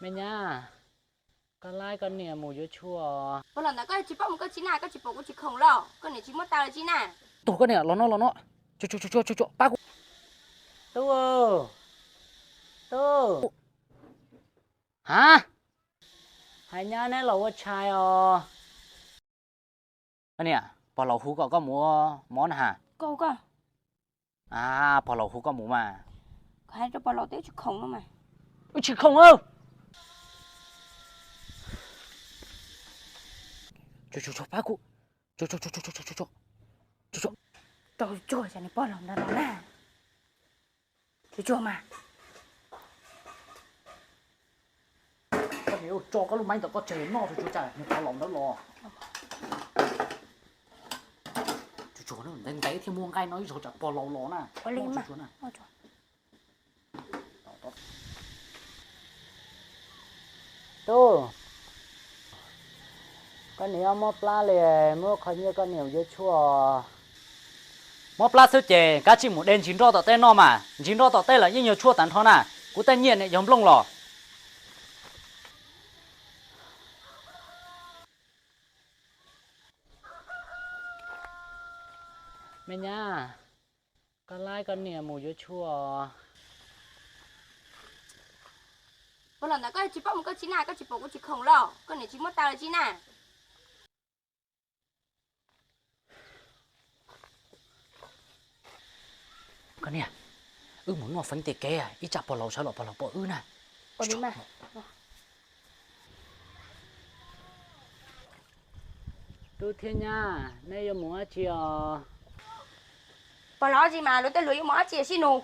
Me nyab, koj laib koj niam mus yuav tshuaj. Pog laus ntawd koj tsis paub mus koj tsis na, koj tsis pom kuv tsis khoom los koj niam tsis muab tau los tsis na. Tus koj niam los no los no. Pab kuv. Tub, tub. Ha, hais nyab neb los ua tshais os. Niam, pog laus hu kom koj mus ua mob na has. Pog laus hu koj mus mas. Wb tsis khoom. Pab kuv. Tsuag tsuag, pog laus ntawd los na. Tsuag tsuag mas. Koj niam, tso koj lub maib ntawm koj tseg noj tsuag tsuag, cas niag pog laus ntawd los. Tsuag tsuag, ntev ntev thiaj muaj nqaij no ib zaug tsam pog laus los na. Tub, koj niam mob plab li, muab qhov nyiaj koj niam yuav tshuaj. Mob plab xwb ces kav tsij mus de ntsis nroj tom teb noj mas, ntsis nroj tom teb lawm yeej yog tshuaj tag nrho na. Kuv tej nyiaj niam yog nplooj los. Me nyab, koj laib koj niam mus yuav tshuaj. Pog laus ntawd koj tsis paub mus koj tsis na, koj tsis pom kuv tsis khoom los koj niam tsis muab tau los tsis na. Koj niam, wb mus noj feeb tej kev ib tsam pog laus sawv los pog laus pom wb na. Tub thiab nyab, neb yuav mus dab tsi os? Pog laus, dab tsi mas luag tej hluas yuav mus dab tsi sib nug?